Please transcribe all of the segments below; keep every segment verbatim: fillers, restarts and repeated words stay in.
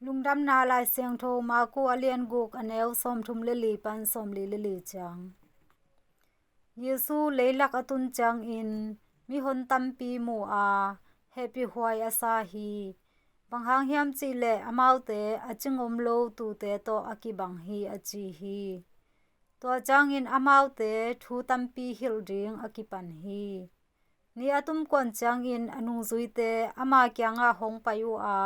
Lungdamna Lai Siangtho Marku a lian guk, a neu sawmthum le li pan sawmli le li ciang. Jesu leilak a tun ciangin mihon tampi mu a, hehpihhuai a sa hi. Bang hang hiam cih leh amaute a cing om lo tuute tawh a kibang hi, a ci hi. Tua ciangin amaute thu tampi hilh ding a kipan hi. Ni a tumkuan ciangin a nungzuite ama kiangah hong pai uh a,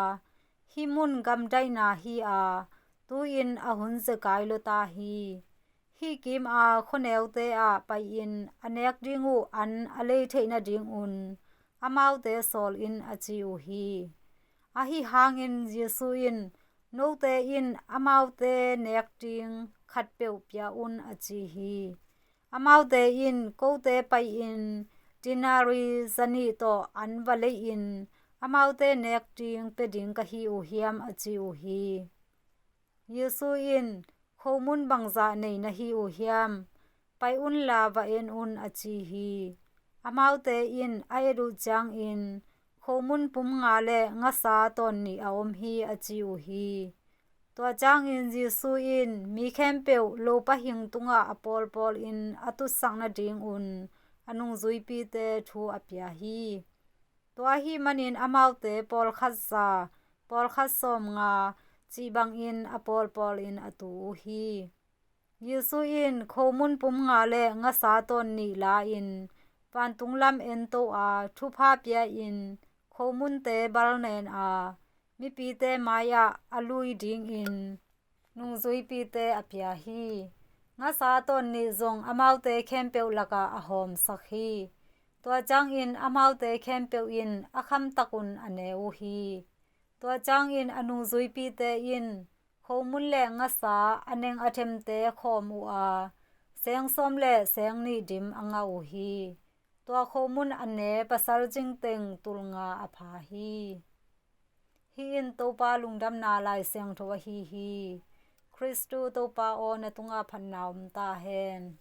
"Hih mun gamdaihna hi a, tu-in a hun zekai lua ta hi. Hih kim a khuaneute ah pai-in a nek ding uh an a lei theih nadingun amaute sawl in," a ci uh hi. Ahi hangin Jesu in, "Note in amaute nek ding khatpeuh pia un," a ci hi. Amaute in, "Kote pai-in denari zanih tawh an va lei-in amaute nek ding pia ding ka hi uh hiam?" a ci uh hi. Jesu in, "Khomun bangzah nei na hi uh hiam? Pai unla va en un," a ci hi. Amaute in a et uh ciangin, "Khomun pum nga le ngasa tawn nih a om hi," a ci uh hi. Tua ciangin Jesu in mi khempeuh lopa hing tungah a pawlpawl in a tutsak nadingun a nungzuipite thu a pia hi. Tua ahih manin amaute pawlkhat za, pawlkhat sawmnga cih bangin a pawlpawl in a tu uh hi. Jesu in, "Khomun pum nga le ngasa tawn nih la-in vantung lam ento a, thupha pia-in khomunte balnen a, mipite mai-ah a lui dingin nungzuipite a pia hi. Ngasa tawn nih zong amaute khempeuh lakah a hawmsak hi. Tua ciangin amaute khempeuh in a khamtakun a ne uh hi. Tua ciangin a nungzuipite in khomun le ngasa a neng a themte khawm uh a, seng sawm le seng nih dim a ngah uh hi. Tua khomun a ne pasal cingteng tul nga a pha hi." Hih in Topa Lungdamna Lai Siangtho ahi hi. Khristu Topa aw, na tungah phatna om ta hen.